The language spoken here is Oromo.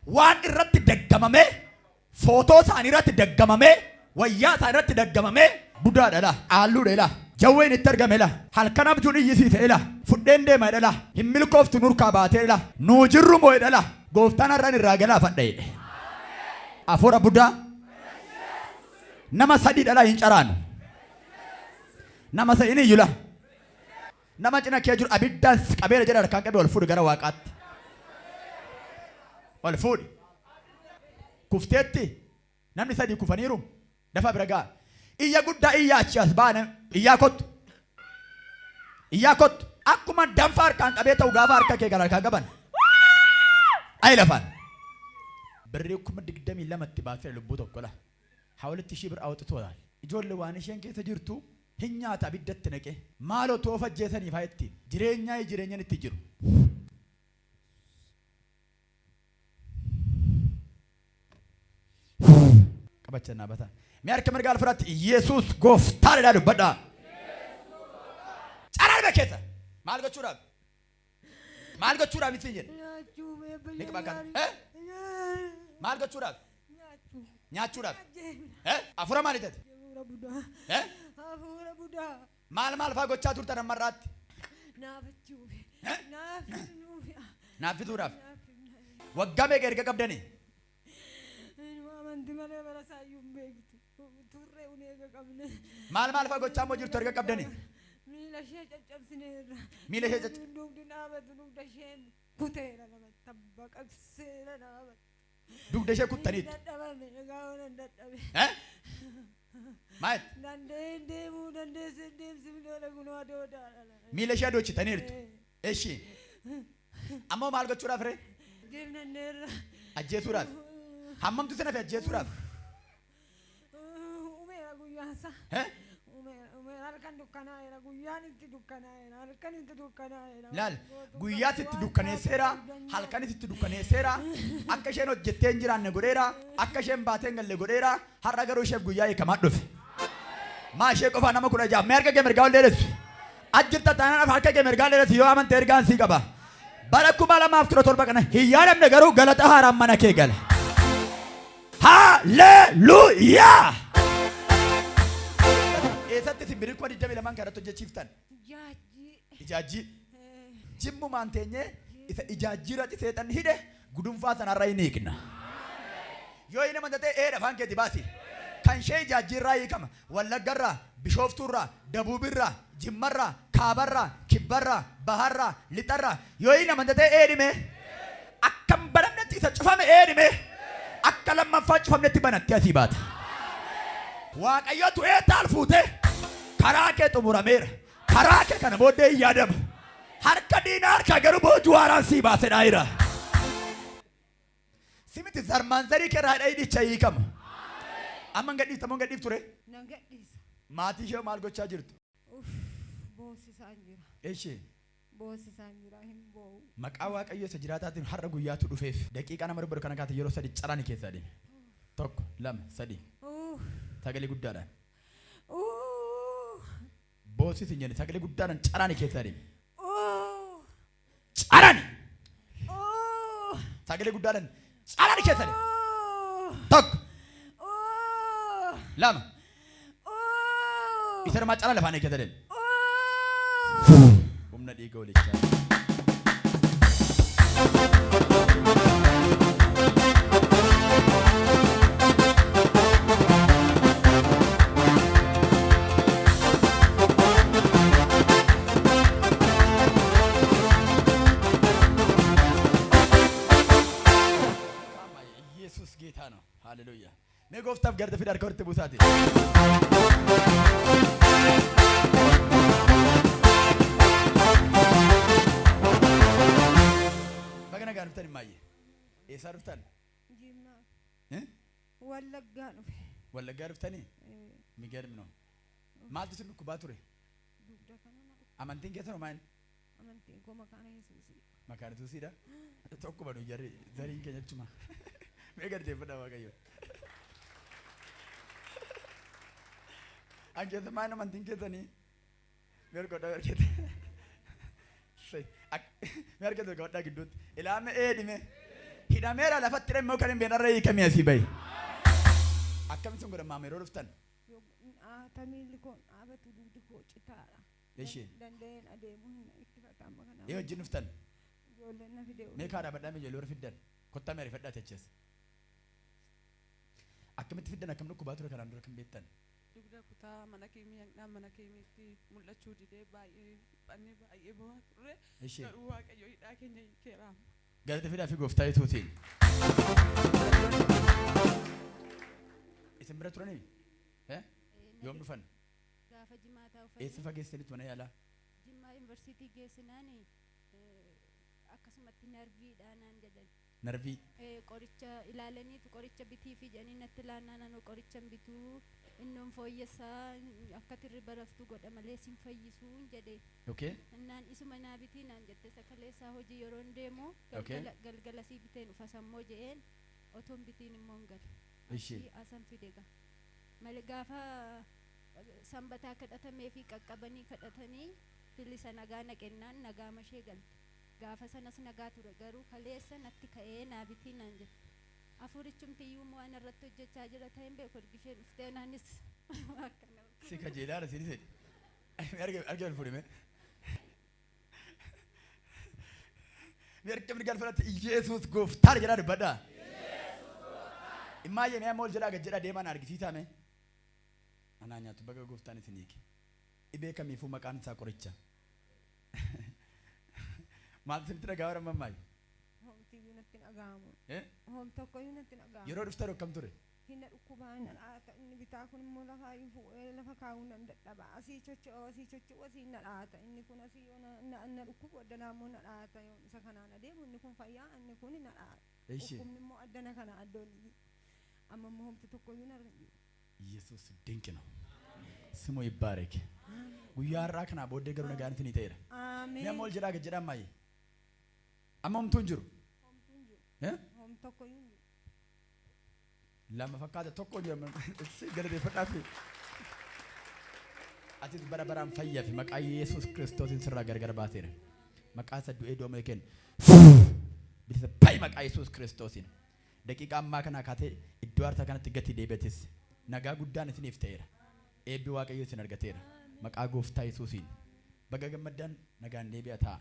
Waan irratti daggamamee, footoo isaanii irratti daggamamee, wayyaa isaanii irratti daggamamee, budaadha laa, qaalluudha ilaa, jawween itti argame ilaa, halkan abjuun iyyisiise ilaa, fudheen deema jedha laa, hin milkooftu nurkaa baatee ilaa, nuu jirru moo jedha laa, gooftaan har'an irraa galaafadha jedhe. Afuura budaa nama sadii dhala hin caraanu. Nama sadii hin iyyu laa. Nama cina kee jiru abiddaan si qabeera jedha harkaan qabee ol fuudhi gara waaqaatti. Ol fuudhi. Kufteetti namni sadii kufaniiru dafa bira ga'a. Iyya guddaa iyya achi as ba'a iyyaa kottu. Iyyaa kottu. Akkuma danfa harkaan qabee ta'u gaafa harka kee kan harkaan qaban. Ayi lafaan. Birrii 22,000 itti baasee lubbuu tokko la. Hawalitti ishii bir awxitoodhaan. Ijoolle waan isheen keessa jirtu hin nyaata abidda itti naqee. Maaloo toof ajjeesanii faa itti. Jireenyaayi jireenyan itti jiru. Qabacha naa bataa. Mee harka mirgaa al fudhaatti Yesuus gooftaa jedhaa dubbadhaa. Caraan keessa maal gochuudhaaf? Maal gochuudhaaf ittiin jedhe? Nyaachuu Ni qaba akkana. Eh? Maal gochuudhaaf? Nyaachuu. Nyaachuudhaaf. Eh? Hafuura maali tate? Hafuura budaa. Eh? Hafuura budaa. Maal maal faa gochaa turtan amma irraatti? Naafachuuf. Eh? Naafisuuf. Naaf fituudhaaf. Waggaa meeqa erga qabdanii? Inuma amanti malee bara isaayyuu hin beektu. Turree un eega qabne. Maal maal faa gochaa immoo jirtu erga qabdanii? Miila ishee caccabsineerra. Miila ishee cacc- Dugdi dhaabatu dugda isheen kuteera namatti baqaqseera dhaabatu. Dugda ishee kuttaniitu. Dadhabame egaa oolan dadhabe. Eh? Maal? Danda'een deemuu dandeessee deemsifne ola kunoo adoodaadha. Miila ishee adochitaniirtu. Eshi. Ammoo maal gochuudhaaf ree? Deemnanneerra. Ajjeesuudhaaf. Hammamtu sin hafe ajjeesuudhaaf? Umeera guyyaan isaa. Eh? Umeera umeera halkan dukkanaa'eera guyyaan itti dukkanaa'eera halkan itti dukkanaa'eera. Laal guyyaas itti dukkaneesseera, halkanis itti dukkaneesseera, akka isheen hojjettee hin jiraanne godheera, akka isheen baatee hin galle godheera, har'a garuu isheef guyyaa hiikamaa dhufe. Maa ishee qofaa nama 16 mee harka kee mirgaa ol dheeressi. As jirta taanaan harka kee mirgaa dheeressi yoo amante ergaan sii qaba. Bara 2017 kana hin yaadamne garuu galata haaraan mana kee gala. Haleluuyaa! Eessatti isin birrii 22,000 kanatti hojjechiiftan? Jaajjii. Ijaajjii. Jimmumaan teenyee isa ijaajjii irratti seexanni hidhe gudunfaa sanarra hin hiikna. Yoo hin amanta ta'e eedha afaan keetii baasi. Kan ishee ijaajjii irraa hiikama. Wallaggarraa, Bishooftuurraa, Dabuubirraa, Jimmarraa, Kaabarraa, Kibbarraa, Baharraa, Lixarraa. Yoo hin amanta ta'e eedhi mee. Akka hin banamnetti isa cufame eedhi mee. Akka lammaffaa hin cufamnetti banattee asii baata. Waaqayyotu eettaal fuutee karaa kee xumurameera. Karaa kee kana booddee hin yaadamu. Harka diinaa harkaa garuu boojuu haaraan sii baase dhaayira. Si miti zarmaan zarii kee irraa hidha hiikama. Amma hin gadhiifta moo hin gadhiiftu ree? Nan gadhiisa. Maatii ishee maal gochaa jirtu? Uff boosisaan jira. Ishee Boosisaan jira hin boo'u. Maqaa Waaqayyo isa jiraataatiin har'a guyyaatu dhufeef daqiiqaa nama dubbatu kana kaate yeroo sadi carani keessaa deeme. Tokko, lama, sadi. Uff Sagalee guddaadhaan. uff Boosis hin jenne sagalee guddaadhaan carani keessaa deeme. uff Carani! Sagalee guddaadhaan carani keessa deeme. Tokko, lama, isa dhumaa cara lafaan keessa deeme. Humna dhiiga hoolichaa. ኢየሱስ ጌታ ነው። ሃሌሉያ። Mee gooftaaf garda fida harka walitti buusaati. Baga nagaan dhuftan Immaayye. Eessaa dhuftan? Jimmaa. Eh? Wallaggaa dhufe. Wallaggaa dhuftanii? Migerm ነው. Maaltu isin dhukkubaa ture? Dugda kana na dhukkube. Amantiin keessan homaa hin? Amantiin koo makaana Yesuusi. Makaana Yesuusiidha. Tokkuma nu jarri zariin keenya achuma. Mee galateeffadhaa Waaqayyo. An keessa maal amantiin keessanii? Mee harka harkeetti. Mee harka godhaa gidduutti. Ilaame eedhime. Hidhameera lafatti hidhamee kan hin beekne irra hiikamee asii bahi. Akkamitti sun godhama yeroo dhuftan? Haata miilli koo hin dhaabatu dugdi koo citaadha. Ishee. Danda'een adeemuu hin ittifata amma Ee kanaaf. wajjin dhuftan. Ijoolleen na fide. Mee kaa dhaabadhaa mee ijoollee warra fiddan. Kottaa mee ariifadhaa techees. Akkamitti fiddan akkam dhukkubaa ture kanaan dura kan beektan? Dugda kutaa mana keemii mana keemiitti mul'achuu didee baay'ee dhiphannee baay'ee bo'aa turre. Ishee. Garuu Waaqayyo hidhaa keenya hiikeera. Galata fidaa fi gooftaa Yesuusiin. Isin bira turanii? Eh? Yoom dhufan? Gaafa jimaataa Eessa uffatanii fageessanitti mana yaalaa? Jimmaa yuunivarsiitii geessinaan akkasumatti narviidha naan jedhan. Narvii. Qoricha ilaalaniitu qoricha bitii fi jedhanii natti laannaan anoo qoricha hin bituu innoon fooyyessaa akka tirri baraftuu godha malee sin fayyisuu jedhe. Okay. Innaan isuma naa bitii naan jette sakaleessaa hojii yeroon deemu Okay. galgala galgala sii biteen dhufa sammoo je'een otoon bitiin immoo hin gale. Ishee. Achii asan fide gaa. Malee gaafa sanbataa kadhatamee fi qaqqabanii kadhatanii bilisa nagaa naqennaan nagaa mashee galte. Gaafa sanas nagaa ture garuu kaleessa natti ka'ee naa bitii naan jette. Afurichumti iyyuu immoo ana irratti hojjechaa jira ta'een beeku ergi isheen dhuftee naanis akkana. Si kajeelaadha siin isin. Arga arga wal fuudhime. Mee arga mirga alfalatti Iyeesuus gooftaadha jedhaa dubbadhaa. Immaayyee mee amma ol jedhaa gad jedhaa deemaa na argisiisaa mee. Anaa nyaatu baga gooftaan isin hiike. Dhibee kamiifuu maqaan isaa qoricha. Maal isinitti dhaga'aa warra mammaayi? Homtiyyuu natti hin dhaga'amu. Eh? Hom tokkoyyuu natti hin dhaga'amu. Yeroo dhuftan akkam ture? Hinna dhukkubaa hinna dhaata inni bitaa kun immoo lafaa hin fuudhee lafa kaa'uu nan dadhaba. Asii socho'u asii socho'u asii na dhaata. Inni kun asii yoo na na na dhukkubu addanaa immoo na dhaata. Yoo isa kanaan adeemu inni kun fayyaa inni kun na dhaata. Ishee. Dhukkubni immoo addana kana addoon amma immoo homti tokkoyyuu narra hin jiru. Yesuus ድንቅ ነው። ስሙ ይባረክ። Guyyaa har'aa kanaa booddee garuu nagaan isinii ta'eera. Ameen. Mee amma ol jedhaa gad jedhaa ammaayye. Amma homtuu hin jiru. Homtuu hin jiru. Eh? Hom tokkoyyuu hin jiru. Lama fakkaata tokko hin jiru. Galateeffadhaa fi atis bara baraan fayyaa fi maqaa Yesuus Kiristoosiin sirraa gargar baaseera. Maqaa isa du'ee doomee kennu. Bilisa ba'i maqaa Yesuus Kiristoosiin. Daqiiqaa ammaa kanaa kaatee iddoo aarsaa kanatti gati deebi'atis nagaa guddaan isiniif ta'eera. Eebbi Waaqayyoo isin argateera. Maqaa gooftaa Yesuusiin. Baga gammaddaan nagaan deebi'a ta'a.